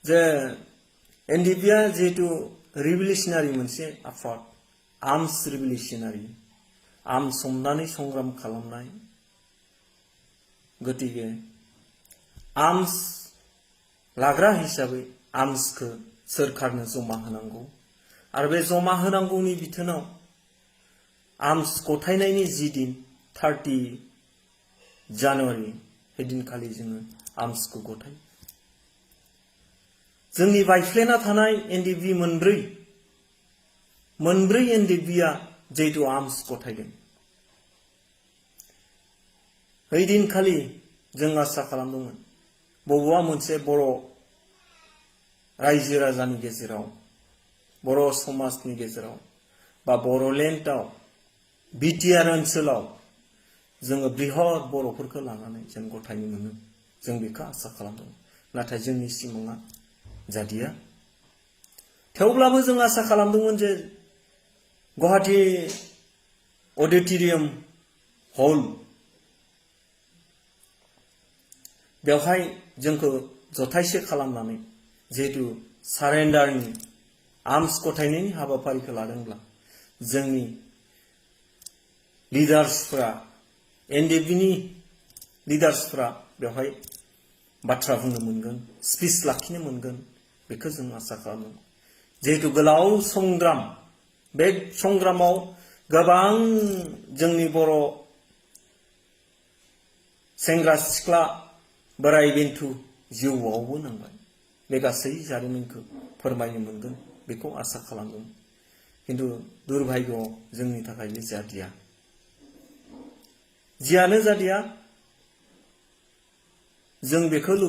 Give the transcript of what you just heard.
जे एनडिपिआ जिहेतु रिभलिउसनारि मोनसे आफाद, आर्मस रिभलिउसनारि, आर्मस हमनानै संग्राम खालामनाय, गतिके आर्मस लाग्रा हिसाबै आर्मसखौ सोरखारनो जमा होनांगौ आरो बे जमा होनांगौनि बिथोनाव आर्मस गथायनायनि जि दिन 30 जानुवारि हैदिनखालि जोङो आर्मसखौ गथायो। जोंनि बायफ्लेना थानाय एनडिपि मोनब्रै एनडिपिआ जिहेतु आर्मस गथायदों, हैदिनखालि जों आसा खालामदोंमोन बबेबा मोनसे बर' रायजो राजानि गेजेराव, बर' समाजनि गेजेराव बा बर'लेण्डआव, बिटिआर ओनसोलाव जोङो बृहत बर'फोरखौ लानानै जों गथायनो मोनो, जों बेखौ आसा खालामदों। नाथाय जोंनि सिमाङा जादिया। थेवब्लाबो जों आसा खालामदोंमोन जे गुवाहाटी अडिटोरियाम हल बेवहाय जोंखौ जथायसे खालामनानै जिहेतु सारेन्डारनि आर्मस गथायनायनि हाबाफारिखौ लादोंब्ला जोंनि लिडार्सफोरा, एनडिपिनि लिडार्सफोरा बेवहाय बाथ्रा बुंनो मोनगोन, स्पिच लाखिनो मोनगोन, बेखौ जों आसा खालामदों। जिहेतु गोलाव संग्राम, बे संग्रामाव गोबां जोंनि बर' सेंग्रा सिख्ला, बोराय बेन्थु जिउआवबो नांबाय, बे गासै जारिमिनखौ फोरमायनो मोनगोन बेखौ आसा खालामदों। किन्तु दुर्भाग्यआव जोंनि थाखाय बे जादिया। जियानो जादिया, जों बेखौ लुबैयो।